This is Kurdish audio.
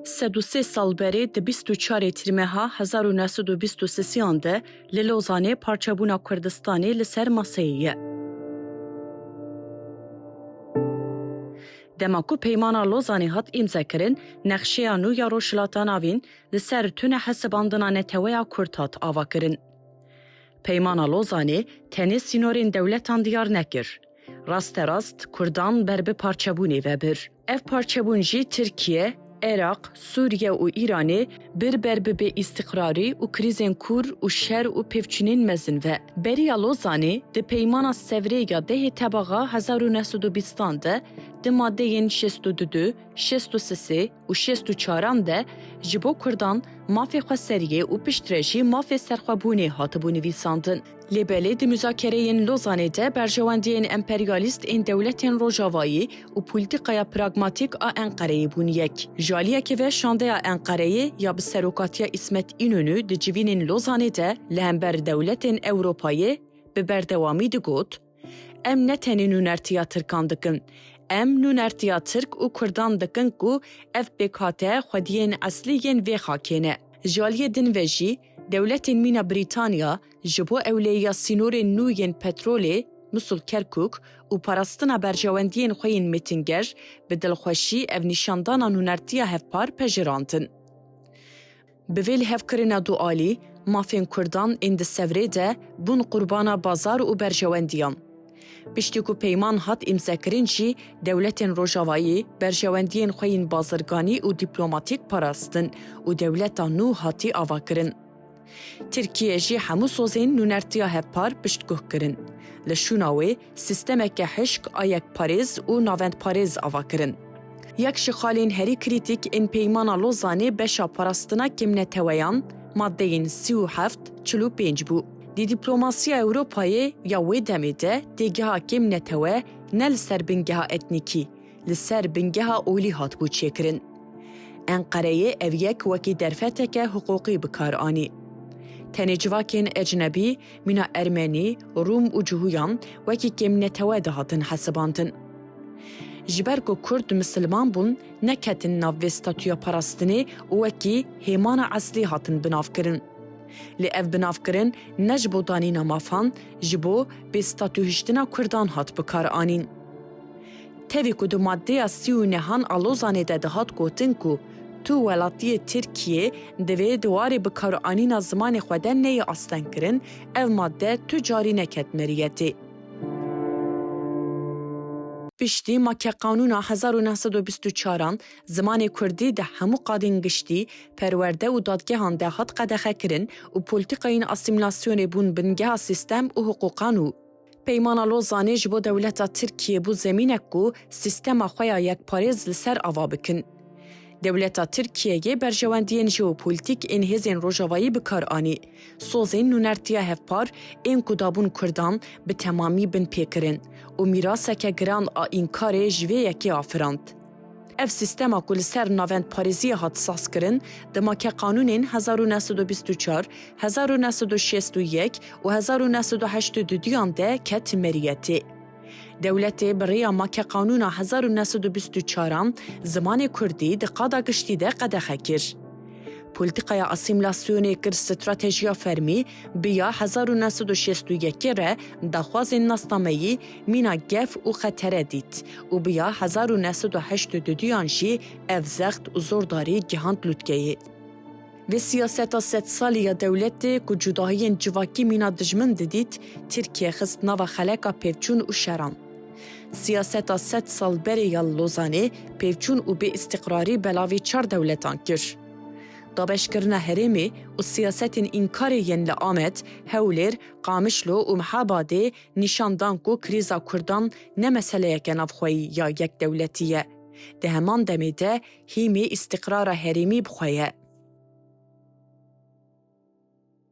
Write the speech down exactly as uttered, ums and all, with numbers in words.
Sed û sê sal berê di bîst û çarê Tîrmeha hezar û neh sed û bîst û sêsiyan de li Lozanê parçebûna Kurdistanê li ser maseyê ye. Dema ku Peymana Lozanê hat îmzekirin, nexşeya nû ya Rojhilata Navîn li ser tune hesibandina neteweya Kurd hat avakirin. Peymana Lozanê tenê sînorên dewletan diyar nekir. Rasterast Kurdan ber bi parçebûnê ve bir. Ev parçebûn jî Tirkiye, Iraq, Sûriye û Îranê bir ber bi bêîstiqrarî û krîzên kûr û şer û pevçûnên mezin ve. Beriya Lozanê di Peymana Sevrê ya dehê Tebaxa hezar û neh sed û bîstan de di madeyên şêst û du, şêst û sê û şêst û çaran de ji bo Kurdan mafê xweseriyê û piştre jî mafê serxwebûnê hatibû nivîsandin. Lê belê di muzakereyên Lozanê de berjewendiyên emperyalîst ên dewletên Rojavayî û polîtîkaya pragmatîk a Enqereyê bûn yek. Ji aliyekê ve şandeya Enqereyê ya bi serokatiya Îsmet Înonû di civînên Lozanê de li hember dewletên Ewropayê bi berdewamî digot, Em ne tenê nûnertiya Tirkan dikin. Em nûnertiya Tirk û Kurdan dikin ku ev pêkhate xwediyên eslî yên vê xakê ne. Ji aliyê din ve jî dewletên mîna Brîtanya ji bo ewleyiya sînorên nû yên petrolê, Musul Kerkûk û parastina berjewendiyên xwe yên mêtinger bi dilxweşî ev nîşandana nûnertiya hevpar pejirandin. Bi vê lihevkirina dualî, mafên Kurdan ên di Sevrê de bûn qurbana bazar û berjewendiyan. Piştî ku peyman hat îmzekirin jî, dewletên Rojavayî berjewendiyên xwe yên bazirganî û dîplomatîk parastin û dewleta nû hatî avakirin. Tirkiye jî hemû sozên nûnertiya hevpar piştguh kirin. Li şûna wê, sîstemeke hişk a yekparêz û navendparêz ava kirin. Yek ji xalên herî krîtîk ên Peymana Lozanê beşa parastina kêmneteweyan, madeyên sî û heft, çil û pênc bû. Di dîplomasiya Ewropayê ya wê demê de têgeha kêmnetewe ne li ser bingeha etnîkî, li ser bingeha olî hatibû çêkirin. Enqereyê ev yek wekî derfeteke hiqûqî bi kar anî. Tenê civakên ecnebî, mîna Ermenî, Rûm û Cihûyan wekî kêmnetewe dihatin hesibandin. Ji ber ku Kurd misilman bûn, neketin nav vê statûya parastinê û wekî hêmana eslî hatin binavkirin. Lê ev binavkirin ne ji bo danîna mafan, ji bo bêstatûhiştina Kurdan hat bi kar anîn. Tevî ku di maddeya sî û nehan a Lozanê de dihat gotin ku tu welatiyê Tirkiyê divê di warê bikaranîna zimanê xwe de neyê astengkirin, ev madde tu carî neket meriyetê. Piştî makeqanûna hezar û neh sed û bîst û çaran, zimanê kurdî di hemû qadên giştî, perwerde û dadgehan de hat qedexekirin û polîtîkayên asîmîlasyonê bûn bingeha sîstem û hiqûqa nû. Peymana Lozanê ji bo dewleta Tirkiyê bû zemînek ku sîstema xwe ya yekparêz li ser ava bikin. Dewleta Tirkiyeyê berjewendiyên jeopolîtîk ên hêzên Rojavayî bi kar anî. Sozên nûnertiya hevpar ên ku dabûn Kurdan bi temamî binpê kirin û mîraseke giran a înkarê ji vê yekê afirand. Ev sîstema ku li ser navendparêziyê hat sazkirin, di makeqanûnên hezar û neh sed û bîst û çar, hezar û neh sed û şêst û yek û hezar û neh sed û heşt û duduyan de ket meriyetê. Dewletê bi rêya makeqanûna hezar û neh sed û bîst û çaran zimanê kurdî di qada giştî de qedexe kir. Polîtîkaya asîmîlasyonê kir stratejiya fermî, bi ya hezar û neh sed û şêst û yekê re daxwazên nasnameyî mîna gef û xetere dît û bi ya hezar û neh sed û heşt û duduyan jî ev zext û zordarî gihand lûtkeyê. Vê siyaseta sedsalî ya dewletê ku cudahiyên civakî mîna dijmin didît, Tirkiye xist nava xeleka pevçûn û şeran. Siyaseta sed sal berê ya li Lozanê pevçûn û bêîstiqrarî belavî çar dewletan kir. Dabeşkirina herêmê û siyasetên înkarê yên li Amed, Hewlêr, Qamişlo û Mehabadê nîşan dan ku krîza Kurdan ne meseleyeke navxweyî ya yekdewletî ye. Di heman demê de hîmê îstiqrara herêmî bi xwe ye.